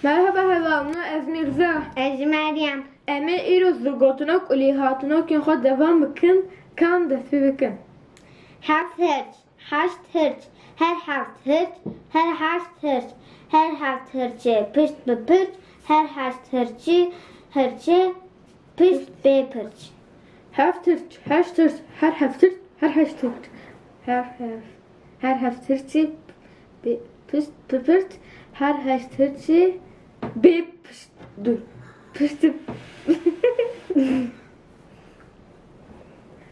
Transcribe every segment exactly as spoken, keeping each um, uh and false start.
Merhaba hevalno, ez Mîrza. Ez jî Meryem. Em ê îro zigotinok û lêhatinokên xwe devam bikin, kan dest pê bikin. Heft hirç, heşt hirç, her heft hirç, her heşt hirç, her heft hirçê pişt bi pirç, her heşt hirçî, hirçê pişt bê pirç. Heft hirç, heşt hirç, her heft hirç, her heşt hirç, her heft, her heft hirçî bi-, pişt bi pirç, her heşt hirçî bê pişt, dur, pişt.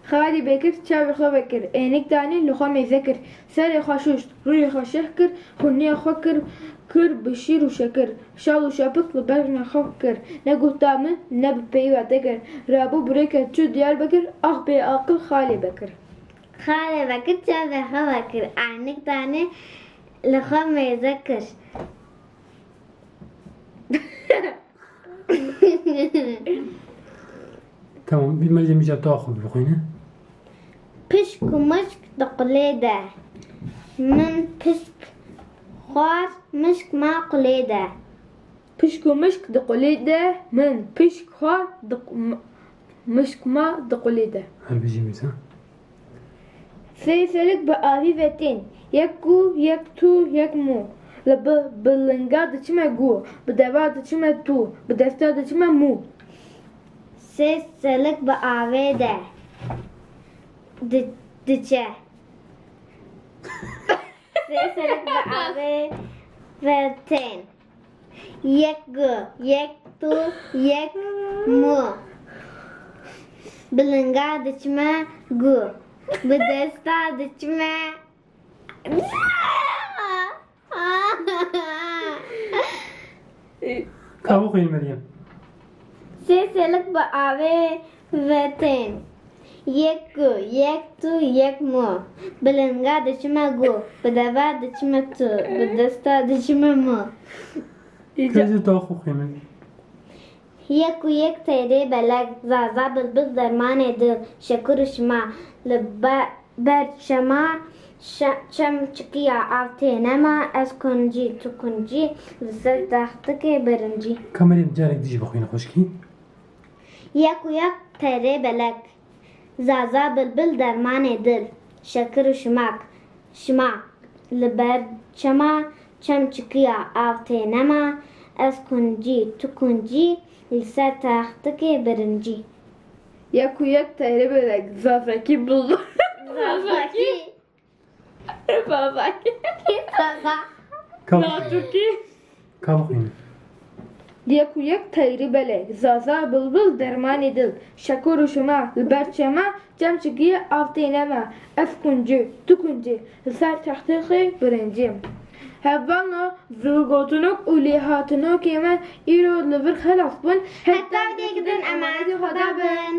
Xalî Bekir çavê xwe vekir, ênik danî li xwe mêze kir, serê xwe şûşt, rûyê xwe şeh kir, xwiniyê xwe kir, kir bi şîr û şekir, şal û şapik li bejna xwe kir, ne guhta min, ne bi peyva te kir, rabû birêke çû Diyarbekir, ax bê aqil Xalê Bekir. Xalê Bekir çavê xwe vekir, ênik danî li xwe mêze kir. Tamam, bir Meryem, îcar tu xwe bixwîne. Pişk û mişk di qulê de. Min pişk xwar, mişk ma qulê de. Pişk û mişk di qulê de, min pişk xwar, di q-, m-, mişk ma di qulê de. Her bijî Mîrza. Sê selik bi avî ve tên, yek ku, yek tu, yek mû. Li bi, bi linga diçime gu, bi deva diçime tu, bi desta diçime mû. Sê selik bi avê de di-, diçe. Sê selik bi avê ve tên. Yek gu, yek tu, yek mû. Bi linga diçime gu. Bi desta diçime. Ka bixwîn Meryem. Sê selik bi avê ve tên. Yek gu, yek tu, yek mû. Bi linga diçime gu, bi deva diçime tu, bi desta diçime mû. Îca- Kêzî tu xwe xwînin. Yek û yek teyrê belek, zaza bilbil dermanê dil, şekir û şima, li be-, ber çema şe-, çem çikiya av tê nema, ez kuncî, tu kuncî, li ser textikê birincî. Ka Meryem carek dijî bixwîne xweşkî. Yek û yek teyrê belek. Zaza bilbil dermanê dil, şekir û şimak, şima, li ber çema çem çikiya av tê nema, ez kuncî, tu kuncî, li ser textikê birincî. Yek û yek teyrê belek, zazakî bilbil. Zazakî. Zazakî. Zaza. Ka bixwîne. Naturkî. Ka bixwîne. Yek û yek teyrê belek, zaza bilbil dermanê dil, şekir û şima, li ber çema çem çikiye av tê nema, ez kuncî, tu kuncî, li ser textê xwe birincî. Hevalno, zigotinok û lêhatinokê me îro li vir xelas bûn. Heta vêdekê din emanetê Xweda bin.